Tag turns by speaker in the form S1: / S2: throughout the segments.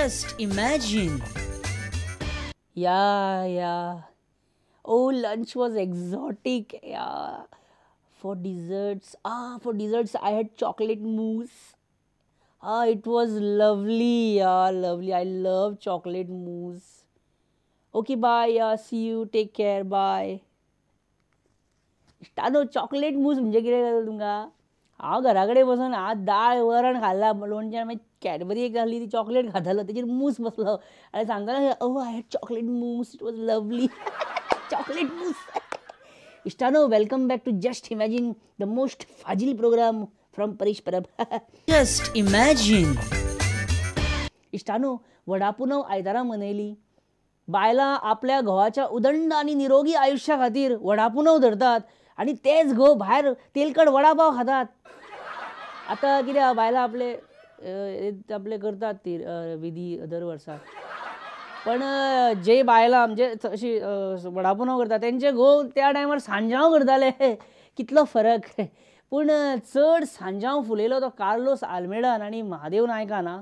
S1: Just imagine.
S2: Yeah yeah. Oh, lunch was exotic. Yeah. For desserts, for desserts I had chocolate mousse. It was lovely. Yeah, lovely. I love chocolate mousse. Okay, bye. Yeah, see you. Take care. Bye. इश्टानो chocolate मूस म्हणजे कितें जालें तुमकां? हांव घरा कडेन बसून हांव दाळ वरण खाल्ला, लोणचें, मागीर कॅडबरी एक आसली ती चॉकलेट खातालो, तेजेर मूस बसलो आनी सांगतालो, oh I had chocolate mousse, it was lovely. Chocolate mousse. इश्टानो, welcome back to just imagine, the most Faasil programme from Paresh Parab.
S1: Just imagine.
S2: इश्टानो, वडापुनव आयतारा मनयली. बायलां आपल्या घोवाच्या उदंड आनी निरोगी आयुश्या खातीर वडापुनव धरतात आनी तेच घोव भायर तेलकट वडापाव खातात. आतां कितें बायलां आपले आपले करतात ती विधी दर वर्सा, पण जे बायलां म्हणजे अशी वडापुनव करतात तेंचे घोव त्या टायमार सांजांव करताले. कितलो फरक. पूण चड सांजांव फुलयलो तो कार्लोस आल्मेडान आनी महादेव नायकान. आं,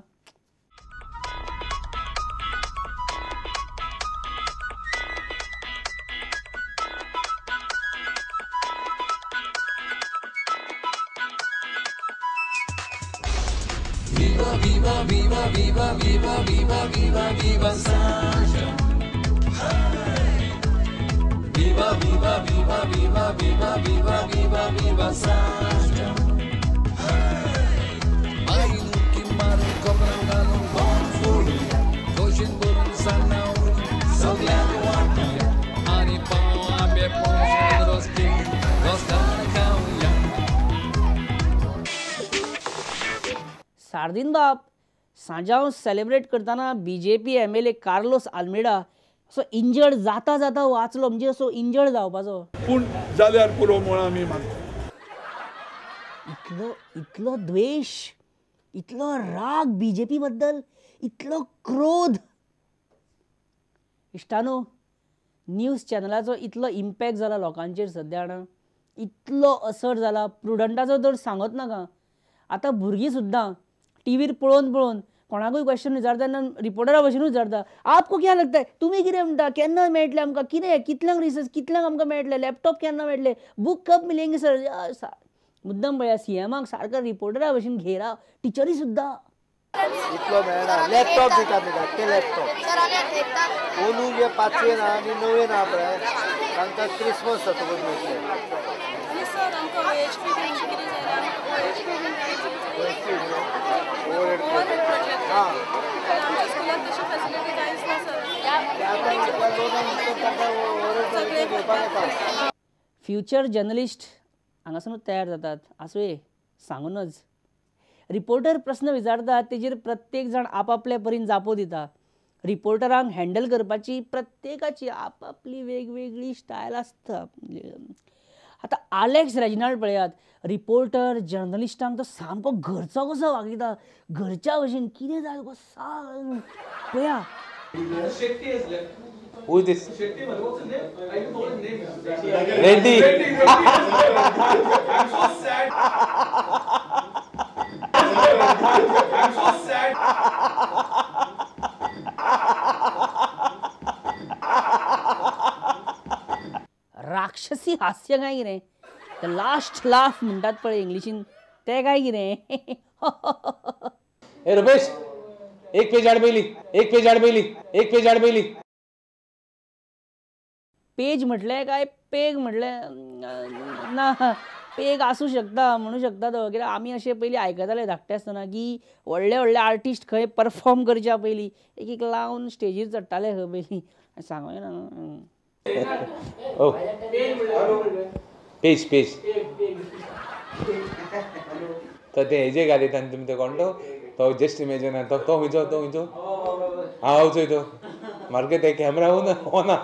S3: Viva, viva, viva, viva, viva, viva, viva, viva Sasha. Hey! Viva, viva, viva, viva, viva, viva, viva, viva Sasha. Hey! Bayılki marun kopranganun bonfulu, Koshin burun sanaun, soglar watuya, Ani pao abe pon rosti, rostar kauya.
S2: Sardinha बाब Sanjao celebrate करतना B J P M L A Carlos Almeida असो injured जाता जाता वाचलो, म्हणजे असो injured जावपाचो.
S4: पूण जाल्यार पुरो म्हूण आमी मागता.
S2: इतलो इतलो द्वेश, इतलो राग बी जे पी बद्दल, इतलो क्रोध. इश्टानो, न्यूज चॅनलाचो इतलो इम्पॅक्ट जाला लोकांचेर सद्या, इतलो असर जाला. प्रुडंटाचो तर सांगत नाका. आतां भुरगीं सुद्दां टीव्हीर पळोवन पळोवन कोणाकूय क्वेश्चन विचारता तेन्ना रिपोर्टरा भशेनूच विचारता, आपको क्या लगता है, तुमी कितें म्हणटा, केन्ना मेळटलें आमकां, कितें कितल्यांक रिसर्च, कितल्यांक आमकां मेळटलें, लॅपटॉप केन्ना मेळटलें, बूक कब मिलेंगे सर. मुद्दम पळया सीएमाक सारको रिपोर्टरा भशेन घेरा, टिचरी सुद्दां.
S5: इतलो मेळना. लॅपटॉप दिता आमी, धाकटे लॅपटॉप. अंदू जे पांचवे ना आनी णवे ना पळय तांकां क्रिसमस जातकूच मेळटलें.
S2: फ्युचर जर्नलिस्ट हांगासरूच तयार जातात. आसूं, सांगूनच. रिपोर्टर प्रस्न विचारतात तेजेर प्रत्येक जाण आपापले परीन जापो दिता. रिपोर्टरांक हँडल करपाची प्रत्येकाची आपापली वेगवेगळी स्टायल आसता. आतां आलेक्स रेजिनाल्ड पळयात, रिपोर्टर जर्नलिस्टांक तो सामको घरचो कसो वागयता, घरच्या भशेन कितें जालें गो सांग पळया.
S6: Who is this? Reddy.
S4: I'm so sad. I'm so sad.
S2: राक्षसी हास्य काय कितें, the last laugh म्हणटात पळय इंग्लिशीन, तें काय कितें.
S6: ए रुपेश, एक पेज हाड पयली, एक पेज हाड पयली, एक पेज हाड पयली.
S2: पेज म्हटलें काय पेग म्हटलें ना, पेग आसूं शकता म्हणू शकता तो. कित्याक आमी अशें पयलीं आयकताले धाकटे आसतना की व्हडले व्हडले आर्टिस्ट खंय परफॉर्म करच्या पयलीं एक एक लावन स्टेजीर चडटाले खंय पयलीं. सांगूं येना.
S6: ओ पेज पेज तर ते हेजे घालीत आनी तुमी तो कोण तो तो जस्ट इमेजीन तो तो खंयचो, तो खंयचो, हांव चोय तो मार्के ते कॅमेरा ना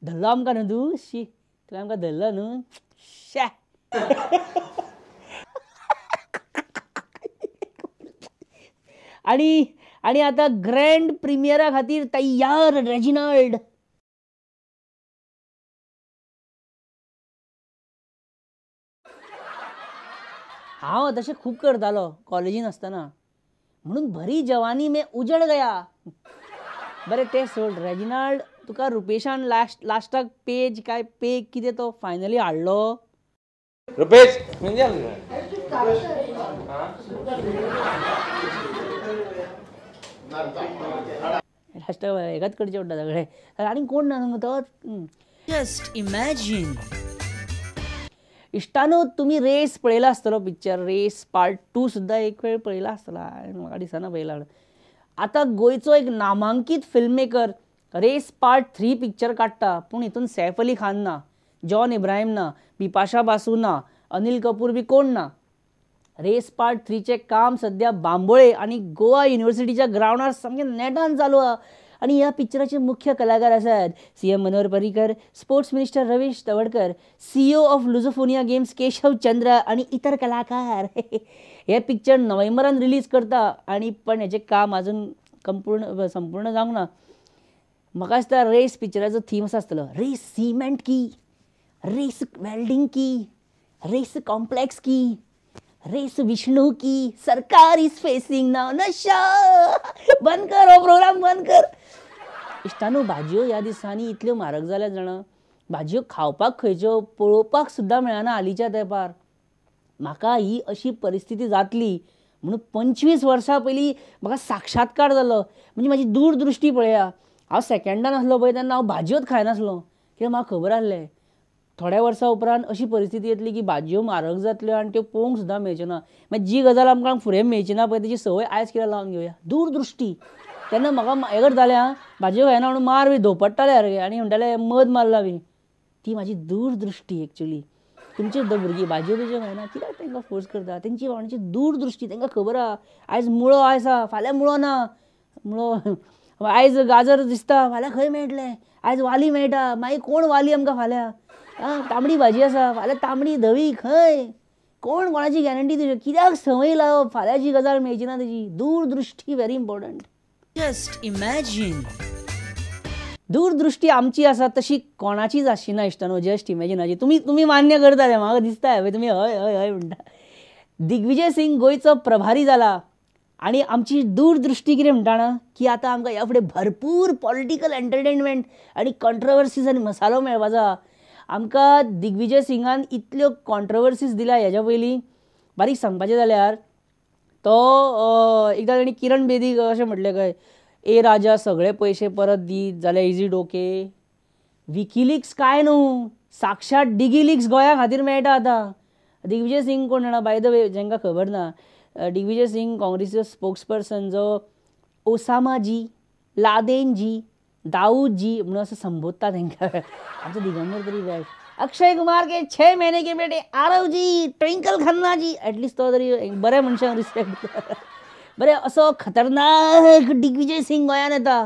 S2: धरलो आमकां न्हू तूं, शी तुवें आमकां धरलो न्हू, शे. आनी आनी आतां ग्रँड प्रिमियरा खातीर तयार रेजिनाल्ड. हांव हांव तशें खूब करतालो कॉलेजीन आसतना, म्हणून भरी जवानी में उजड गया. बरें तें सोड, रेजिनाल्ड तुका रुपेशान लास्टाक पेज काय पेग कितें तो फायनली हाडलो.
S6: रुपेश
S2: लास्टाक हेकाच करचें पडटा सगळें, आनी कोण ना न्हू तो.
S1: Just imagine.
S2: इश्टानो तुमी रेस पळयला आसतलो पिक्चर, रेस पार्ट 2 सुद्दां एक वेळ पळयला आसतला, म्हाका दिसना पळयला. आतां गोंयचो एक नामांकीत film maker race part 3 picture काडटा, पूण हितून सैफ अली खान ना, जॉन इब्राहिम ना, बिपाशा बासू ना, अनिल कपूर बी कोण ना. रेस पार्ट 3चें काम सद्या बांबोळे आनी गोवा युनिवर्सिटीच्या ग्रावंडार सामकें नेटान चालू आहा. आनी ह्या पिक्चराचे मुख्य कलाकार आसात CM Manohar Parrikar, sports minister Ravish Tawadkar, CEO of Lusophonia games Keshav Chandra आनी इतर कलाकार. हे पिक्चर नोव्हेंबरान रिलीज करता आनी पण हेचें काम आजून संपूर्ण जावंक ना. म्हाका दिसता रेस पिक्चराचो थीम असो आसतलो, रेस सिमेंट की, रेस वेल्डिंग की, रेस कॉम्प्लेक्स की, रेस विष्णु की, सरकार is facing नाव नशा. बंद कर हो प्रोग्राम, बंद कर. इश्टानो भाजयो ह्या दिसांनी इतल्यो म्हारग जाल्या जाणा, भाजयो खावपाक खंयच्यो पळोवपाक सुद्दां मेळना हालींच्या तेंपार. म्हाका ही अशी परिस्थिती जातली म्हणून 25 वर्सां पयलीं म्हाका साक्षात्कार जालो. म्हणजे म्हाजी दूरदृश्टी पळया, हांव सेकेंडान आसलो पळय तेन्ना हांव भाजयोच खायनासलो, कित्याक म्हाका खबर आसलें थोड्या वर्सां उपरांत अशी परिस्थिती येतली की भाजयो म्हारग जातल्यो आनी त्यो पळोवंक सुद्दां मेळच्यो ना. मागीर जी गजाल आमकां फुडें मेळची ना पळय तेजी संवय आयज कित्याक लावन घेवया, दूरदृश्टी. तेन्ना म्हाका हें करतालें, आं भाजयो खायना म्हणून मार बी धोपडटाले सारके आनी म्हणटाले मद मारला बी. ती म्हाजी दूरदृश्टी एक्चुली. तुमची सुद्दां भुरगीं भाजयो बिजयो खायना कित्याक तांकां फोर्स करता, तेंची बाबांची दूरदृश्टी, तांकां खबर आहा आयज मुळो आसा फाल्यां मुळो ना, मुळो आयज गाजर दिसता फाल्यां खंय मेळटलें, आयज वाली मेळटा मागीर कोण वाली आमकां फाल्यां, आं तांबडी भाजी आसा फाल्यां तांबडी धवी खंय, कोण कोणाची गॅरंटी दिवची, कित्याक संवय लावप, फाल्यां जी गजाल मेळची ना तेजी. दूरदृश्टी व्हेरी इम्पॉर्टंट.
S1: Just imagine.
S2: दूरदृश्टी आमची आसा तशी कोणाचीच आसची ना इश्टानो, जस्ट इमॅजिनाची. तुमी मान्य करता तें म्हाका दिसता, तुमी हय हय हय म्हणटा. दिग्विजय सिंग गोंयचो प्रभारी जाला आनी आमची दूरदृश्टी कितें म्हणटा ना की आतां आमकां ह्या फुडें भरपूर पॉलिटिकल एंटरटेनमेंट आनी कॉन्ट्रोवर्सीज आनी मसालो मेळपाचो. आमकां दिग्विजय सिंगान इतल्यो कॉन्ट्रोवर्सीज दिल्या हेज्या पयलीं. बारीक सांगपाचें जाल्यार तो एकदां ताणें किरण बेदीक अशें म्हटलें खंय, ए राजा सगळे पयशे परत दीत जाल्यार is it okay. WikiLeaks काय न्हू, साक्षात डिगिलिक्स गोंया खातीर मेळटा आतां. दिग्विजय सिंग कोण जाणा, बाय the way जांकां खबर ना, दिग्विजय सिंग काँग्रेसीचो स्पोक्स पर्सन जो ओसामा जी, लादेन जी, दाऊद जी म्हणून असो संबोधता तांकां. आमचो दिगंबर तरी बेस्ट. अक्षय कुमार के 6 महीने के बेटे आरव जी, ट्विंकल खन्ना जी, एटलिस्ट तो तरी बऱ्या मनशांक रिस्पेक्ट. बरें असो खतरनाक दिग्विजय सिंग गोंयान येता.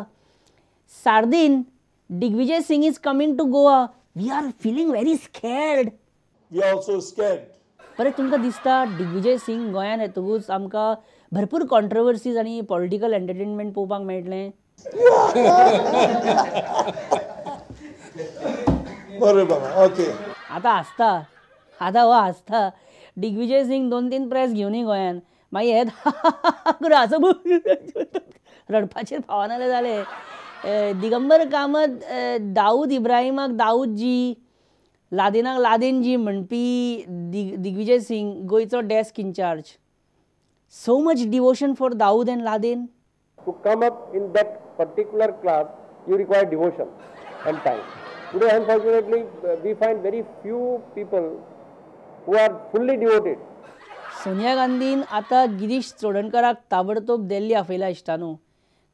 S2: Sardinha Digvijay Singh is coming to Goa, we are feeling very scared.
S4: We are also scared.
S2: बरें तुमकां दिसता दिग्विजय सिंग गोंयान येतकूच आमकां भरपूर कॉन्ट्रोवर्सीज आनी पॉलिटिकल एंटरटेनमेंट पळोवपाक मेळटलें?
S4: बरें बाबा, ओके.
S2: आतां हांसता, आतां हो हांसता. दिग्विजय सिंग 2-3 प्रेस घेवनी गोंयान, मागीर हे हांसो रडपाचेर पावनाले जाले. दिगंबर कामत दाऊद इब्राहिमाक दाऊद जी, लादेनाक लादेन जी म्हणपी दिग्विजय सिंग गोंयचो desk incharge. So much devotion for Dawood and Laden.
S7: To come up in that particular class, you require devotion and time. Today, unfortunately, we find very few people who are fully devoted.
S2: Sonia गांधीन आता गिरीश चोडणकराक ताबडतोब दिल्ली आपयला इश्टानो,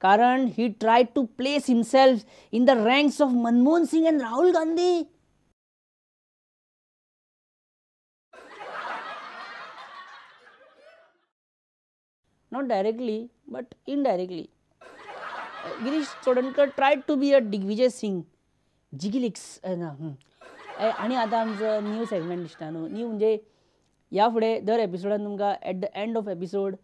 S2: कारण he tried to place himself in the ranks of Manmohan Singh and Rahul Gandhi. Not directly but indirectly Girish Chodankar tried to be a Digvijay Singh जिगिलिक्स ना. आनी आतां आमचो new segment दिसता न्हू, न्यू म्हणजे ह्या फुडें दर एपिसोडान तुमकां at the end of episode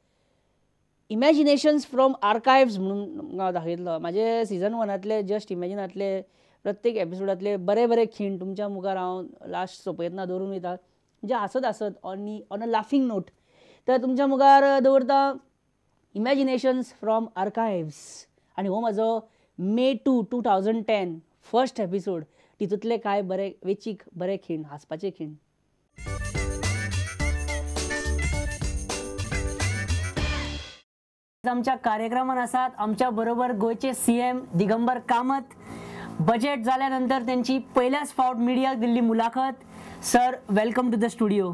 S2: imaginations from archives म्हणून हांव दाखयतलो. म्हाजे सिजन 1 जस्ट इमॅजिनांतले प्रत्येक एपिसोडांतले बरे बरे खीण तुमच्या मुखार हांव लास्ट सोंपयतना दवरून वयता, म्हणजे हांसत हांसत on a laughing note. तर तुमच्या मुखार दवरता इमॅजिनेशन्स फ्रॉम आर्कायव्स आनी हो म्हजो May 2, 2010 first episode. तितूंतले कांय बरे वेचीक बरे खीण, हांसपाचे खीण. आमच्या कार्यक्रमान आसात आमच्या बरोबर गोंयचे CM Digambar Kamat. Budget जाल्या नंतर त्यांची पहिल्याच फावट मिडियाक दिल्ली मुलाखत. Sir, welcome to the studio.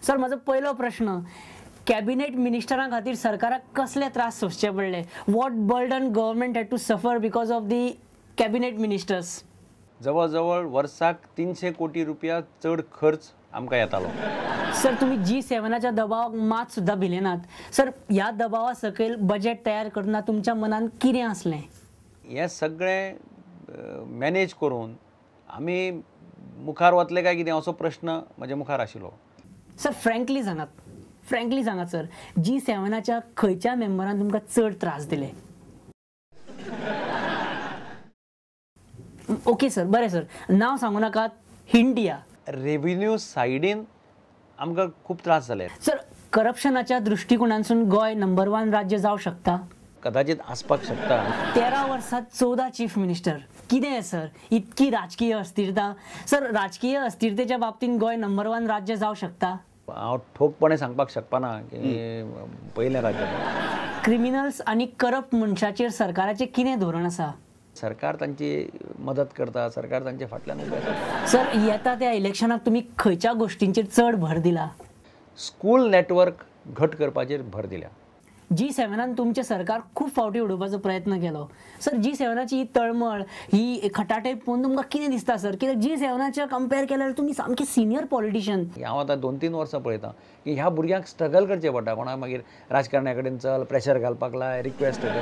S2: Sir, म्हजो पयलो प्रश्न, कॅबिनेट मिनिस्टरां खातीर सरकाराक कसले त्रास सोंसचे पडले? What burden government had to suffer because of the cabinet ministers?
S8: जवळ जवळ वर्साक 300 कोटी रुपया चड खर्च आमकां येतालो.
S2: सर, तुम्ही G7च्या दबावाक मात सुद्धा भिले नात. सर, ह्या दबावा सकयल बजेट तयार करतना तुमच्या मनान कितें आसलें?
S8: हें सगळें मॅनेज करून आमी मुखार वतले काय कितें असो प्रश्न म्हज्या मुखार आशिल्लो.
S2: सर, फ्रँकली सांगात, फ्रँकली सांगात सर, G7च्या खंयच्या मेंबरान तुमकां चड त्रास दिले? ओके सर, बरें सर, नांव सांगू नाकात, हिंट दिया.
S8: रेव्हेन्यू सायडीन आमकां खूब त्रास जाले.
S2: सर, करप्शनाच्या दृश्टिकोणांसून गोंय नंबर 1 राज्य जावं शकता?
S8: कदाचित आसपाक शकता.
S2: 13 वर्सात 14 चीफ मिनिस्टर, कितें सर इतकी राजकीय अस्थिरता? सर, राजकीय अस्थिरतेच्या बाबतींत गोंय नंबर 1 राज्य जावं शकता?
S8: हांव ठोकपणे सांगपाक शकपाना की पयलें राज्य.
S2: क्रिमिनल्स आनी करप्ट मनशाचेर सरकाराचें कितें धोरण आसा?
S8: सरकार तांची मदत करता, सरकार तांचे फाटल्यान उबें आसा.
S2: सर, येता त्या इलेक्शनाक तुमी खंयच्या गोश्टींचेर चड भर दिला?
S8: स्कूल नेटवर्क घट करपाचेर भर दिल्या.
S2: G7 तुमचें सरकार खूब फावटी उडोवपाचो प्रयत्न केलो. सर, G7ची ही तळमळ, ही खटाटे पळोवन तुमकां कितें दिसता सर? कित्याक G7च्या कंपेर केल्यार तुमी सामके सिनियर पॉलिटिशियन.
S8: हांव आतां 2-3 वर्सां पळयतां की ह्या भुरग्यांक स्ट्रगल करचें पडटा. कोणाक मागीर राजकारण्या कडेन चल, प्रेशर घालपाक लाय, रिक्वेस्ट कर.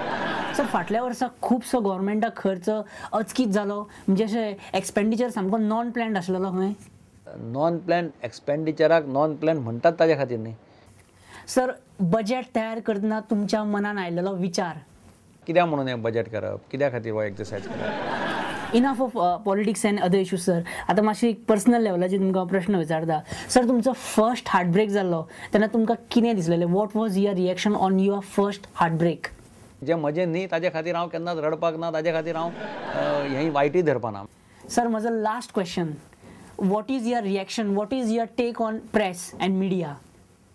S2: सर, फाटल्या वर्सा खुबसो गव्हर्मेंटाक खर्च अचकीत जालो, म्हणजे अशें एक्सपेंडिचर सामको नॉन प्लॅन्ड आसलेलो खंय?
S8: नॉन प्लॅन एक्सपेंडिचराक नॉन प्लॅन म्हणटात ताज्या खातीर न्ही.
S2: सर, बजेट तयार करतना तुमच्या मनान आयलेलो विचार?
S8: कित्याक म्हणून हें बजेट करप, कित्या खातीर हो एक्सरसायज करप?
S2: Enough of politics and other issues sir. आतां मातशी एक पर्सनल लेवलाचेर तुमकां प्रश्न विचारता. सर, तुमचो फर्स्ट हार्टब्रेक जाल्लो तेन्ना तुमकां कितें दिसलेलें? What was your reaction on your first heartbreak?
S8: जें म्हजें न्ही ताजे खातीर हांव केन्नाच रडपाक ना, ताजे खातीर हांव हें वायटूय धरपाना.
S2: सर, म्हजो last question, what is your reaction, what is your take on press and media?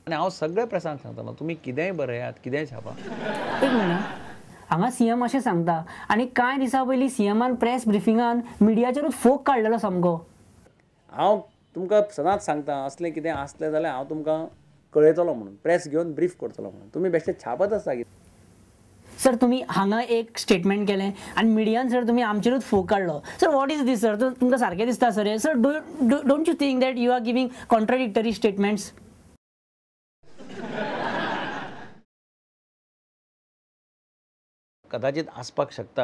S8: आनी हांव सगळ्या प्रेसांक सांगतालो, तुमी कितेंय बरयात, कितेंय छापा.
S2: एक मिनट, हांगा CM अशें सांगता आनी कांय दिसां पयलीं CMान प्रेस ब्रिफिंगान मिडियाचेरूच फोग काडलेलो सामको.
S8: हांव तुमकां सदांच सांगता, असलें कितें आसलें जाल्यार हांव तुमकां कळयतलो म्हणून, प्रेस घेवन ब्रीफ करतलो म्हणून. तुमी बेश्टे छापत आसता कितें.
S2: सर, तुमी हांगा एक स्टेटमेंट केलें आनी मिडियान सर तुमी आमचेरूच फोग काडलो. Sir, what is this sir? तुमकां सारकें दिसता सर हें? Sir, don't you think that you are giving contradictory statements?
S8: कदाचित आसपाक शकता.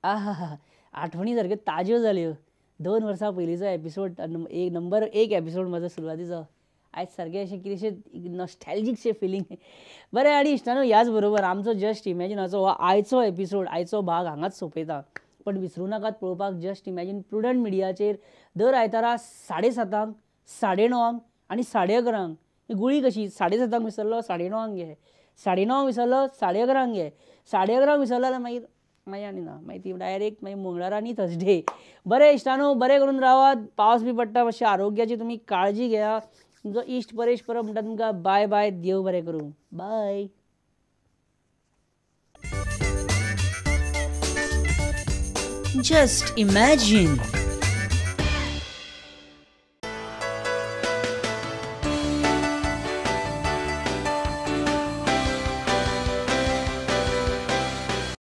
S2: आहा, आठवणी सारक्यो ताज्यो जाल्यो. 2 वर्सां पयलींचो एपिसोड, एक नंबर 1 एपिसोड म्हजो सुरवातीचो. आयज सारकें अशें कितेंशें नॉस्टॅल्जीकशें फिलींग. बरें, आनी इश्टानो, ह्याच बरोबर आमचो जस्ट इमॅजिनाचो हो आयचो एपिसोड, आयचो भाग हांगाच सोंपयता. पण विसरूं नाकात पळोवपाक जस्ट इमॅजीन प्रुडंट मिडियाचेर दर आयतारा 7:30, 9:30 आनी 11:30. गुळी कशी, 7:30 विसरलो 9:30 घे, 9:30 विसरलो 11:30 घे, 11:30 विसरलो जाल्यार मागीर मागीर आनी ना, मागीर ती डायरेक्ट मागीर मंगळारा आनी थर्सडे. बरें इश्टानो, बरें करून रावात. पावस बी पडटा, मातशी आरोग्याची तुमी काळजी घेया. तुमचो इश्ट परेश परब म्हणटा तुमकां बाय बाय, देव बरें करूं, बाय.
S1: Just imagine.